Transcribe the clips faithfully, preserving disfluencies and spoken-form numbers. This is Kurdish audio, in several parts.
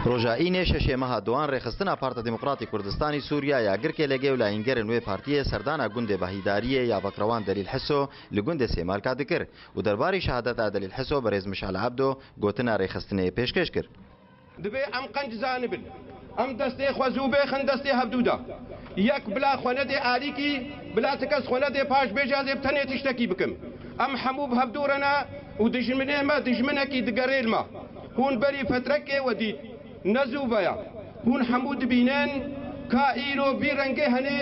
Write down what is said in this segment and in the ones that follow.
Roja Înê şeşê meha duan rêxistina Parta Demokratî Kurdistanî Sûriya ya Girkê Legê û layîngerên wê partiyê serdana gundê Behîdariyê ya Bekrewan Delîl Hiso li gundê Sêmalka dikir û derbarî şehadeta Delîl Hiso berêz Mişal Ebdo gotina rêxistinê pêşkêş kir. Divê em qenc zanibin. Em destê xwe zû bêxin destê hevdû de. Yek bila xwe nedê alîkî, bila ti kes xwe nedê paş bêje ez ê bi tenê tiştekî bikim. Em hemû bi hevdû re ne û dijminê me dijminekî digerê li me. Hûn berî fetrekê we dît, ne zû veya. Hûn hemû dibînin ka îro vî rengê henê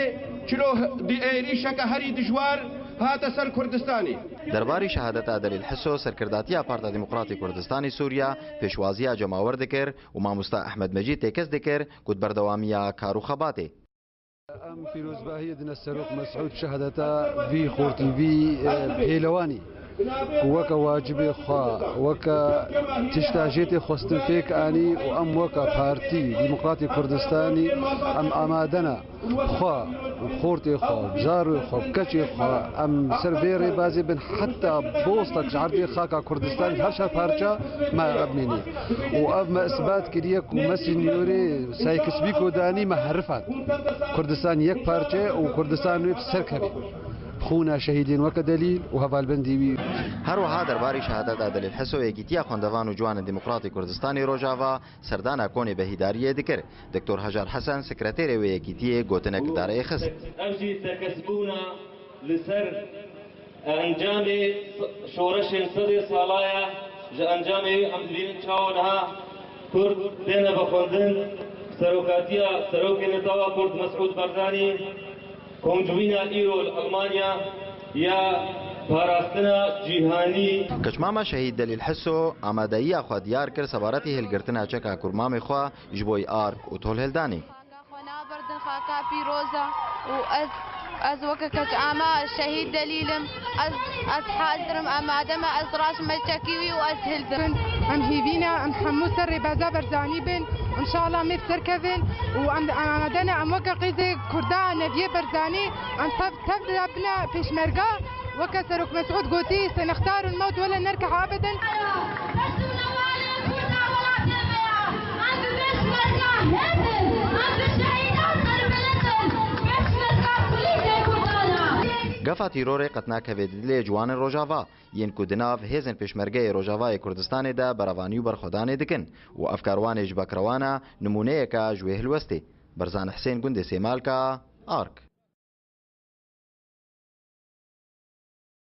çilo di êrîşeke herî dijwar hate ser Kurdistanê. Derbarî şehadeta Delîl Hiso, serkirdatiya Parta Demokratî Kurdistanî Sûriya pêşwaziya cemawer dikir û mamosta Ehmed Mecîd têkez dikir ku di berdewamiya kar û xebatê. Em pîrozbahiyê dine Serok Mesûd şehadeta vî xortî, vî, e, pêlewanî ku weke wacibê xwe, weke tişta jê tê xwestin pêk anî û em weke Partî Demokratî Kurdistanî em amade ne xwe û xortê xwe, zarê xwe, keçê xwe, em ser vê rêbazê bin heta bostek ji erdê xaka Kurdistanê her çar parça me bimînî. Û ev me isbat kiriye ku me sînyorê Sykes-Picot danî me herifand. Kurdistan yek parçe û Kurdistan wê bi ser kevê. Xûna şehîdên weke delîl û hevalbendî wî. Her wiha derbarî şehadeta Delîl Hiso Yekîtiya Xwendevan û Ciwanên Demokratî Kurdistanê Rojava serdana konê Behîdariyê dikir. Doktor Hajar Hesen, sekreterê wê yekîtiyê, gotinek li dar êxist. Ev jî serkesbûna li ser encamê şoreşên sedê sala ye. Ji encamê em dibînin çawa niha Kurd têne vexwendin. Serokatiya Serokê Netewên Kurd Mesûd Barzanî, Konjwîna îro li Elmanya ya parastina cîhanî. Keçmama şehîd Delîl Hiso amadeyiya xwe diyar kir sebaretî hilgirtina çeka kurmamê xwe ji bo ark û tolhildanê. Xwe naberdin xaka pîroza û ez, ez weke keç ama şehîd Delîl im. Ez, ez hazir im, amade me, ez raşim me çekî wî û ez hildim. Em hêvî ne, em hemû ser rêbeza Barzanî bin. Înşallah em ê bi ser kevin û em amade ne, em weke qîzê Kurda Neviyê Barzanî, em tev, tev de bine pêşmerga. Weke Serok Mesûd gotî, "Senextarun mewt wele nerkeh abeden." Gefa tîrorê qet nakeve di dilê ciwanên Rojava, yên ku di nav hêzên pêşmergeyê Rojavayê Kurdistanê de berevanî û berxwedanê dikin û ev karwanê ji Bekrewana nimûneyeke ji wê helwestê. Berzan Hisên, gundê Sêmalka, Ark.